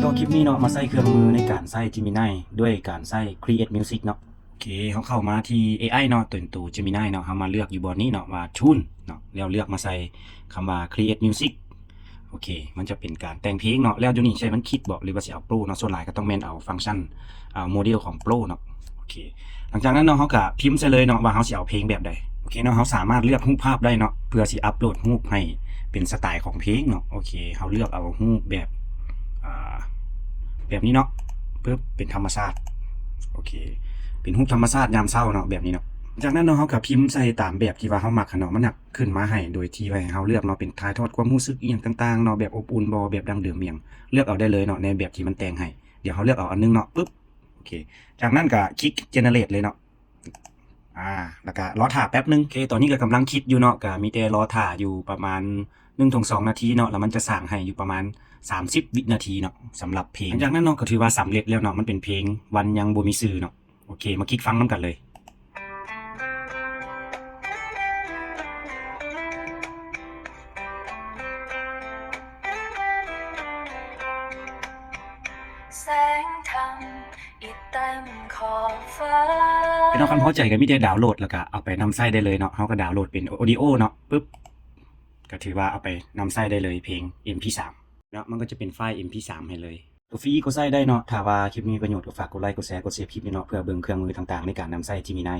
ຄລິບນີ້ເນາະ ມາໃຊ້ເຄື່ອງມືໃນການໃຊ້ Gemini ດ້ວຍການໃຊ້ Create Music ເນາະ. ໂອເຄ ເຮົາເຂົ້າມາທີ່ ເອໄອ ເນາະ ຕົວ ຕົວ Gemini ເນາະ ເຮົາມາເລືອກຢູ່ບ່ອນນີ້ເນາະວ່າ Tune ເນາະ ແລ້ວເລືອກມາໃສ່ຄຳວ່າ Create Music. ໂອເຄ ມັນຈະເປັນການແຕ່ງເພງເນາະ. ແລ້ວຢູ່ນີ້ໃຊ້ມັນຄິດບໍ່ ຫຼືວ່າຊິເອົາ Pro ເນາະ? ສ່ວນຫຼາຍກໍຕ້ອງແມ່ນເອົາຟັງຊັນ ອ່າ ໂມເດວຂອງ Pro ເນາະ. ໂອເຄ ຫຼັງຈາກນັ້ນເນາະ ເຮົາກະພິມໃສ່ເລີຍເນາະວ່າເຮົາຊິເອົາເພງແບບໃດ. ໂອເຄເນາະ ເຮົາສາມາດເລືອກຮູບພາບໄດ້ເນາະ ເພື່ອຊິອັບໂຫຼດຮູບໃຫ້ເປັນສະໄຕຂອງເພງເນາະ. ໂອເຄ ເຮົາເລືອກເອົາຮູບແບບ ອ່າ ແບບນີ້ເນາະ ປຶບ ເປັນທຳມະຊາດ. ໂອເຄ ເປັນຮູບທຳມະຊາດຍາມເຊົ້າເນາະ ແບບນີ້ເນາະ. ຈາກນັ້ນເນາະ ເຮົາກະພິມໃສ່ຕາມແບບທີ່ວ່າເຮົາມັກຫັ້ນເນາະ ມັນຈະຂຶ້ນມາໃຫ້ ໂດຍທີ່ວ່າໃຫ້ເຮົາເລືອກເນາະ ເປັນຖ່າຍທອດຄວາມຮູ້ສຶກອີ່ຫຍັງຕ່າງໆເນາະ ແບບອົບອຸ່ນບໍ່ ແບບດັ້ງເດີມອີ່ຫຍັງ ເລືອກເອົາໄດ້ເລີຍເນາະ ໃນແບບທີ່ມັນແຕ່ງໃຫ້. ດຽວເຮົາເລືອກເອົາອັນໜຶ່ງເນາະ ປຶບ ໂອເຄ ຈາກນັ້ນກະຄລິກ Generate ເລີຍເນາະ. ອາ ແລ້ວກະລໍຖ້າແປັບໜຶ່ງ. ໂອເຄ ຕອນນີ້ກະກຳລັງຄິດຢູ່ເນາະ ກະມີແຕ່ລໍຖ້າຢູ່ປະມານໜຶ່ງເຖິງສອງນາທີເນາະ ແລ້ວມັນຈະສ້າງໃຫ້ຢູ່ປະມານສາມສິບວິນາທີເນາະ ສຳລັບເພງ. ຫຼັງຈາກນັ້ນເນາະ ກະຖືວ່າສຳເລັດແລ້ວເນາະ ມັນເປັນເພງວັນຍັງບໍ່ມີຊື່ເນາະ. ໂອເຄ ມາຄລິກຟັງນຳກັນເລີຍ. ແສງທຳອີກເຕັມຂອບຟ້າ. ພີ່ນ້ອງຄັນພໍໃຈກໍມີແຕ່ດາວໂຫຼດ ແລ້ວກໍເອົາໄປນຳໃຊ້ໄດ້ເລີຍເນາະ. ເຮົາກໍດາວໂຫຼດເປັນ Audio ເນາະ ປຶບ ກໍຖືວ່າເອົາໄປນຳໃຊ້ໄດ້ເລີຍ ເພງ ເອັມພີສາມເນາະ. ມັນກໍຈະເປັນໄຟລ໌ ເອັມພີສາມໃຫ້ເລີຍ. ໂຕຟຣີກໍໃຊ້ໄດ້ເນາະ. ຖ້າວ່າຄລິບນີ້ມີປະໂຫຍດ ກໍຝາກກົດໄລ ກົດແຊ ກົດເຊບຄລິບນີ້ເນາະ ເພື່ອເບິ່ງເຄື່ອງມືຕ່າງໆໃນການນຳໃຊ້ Gemini.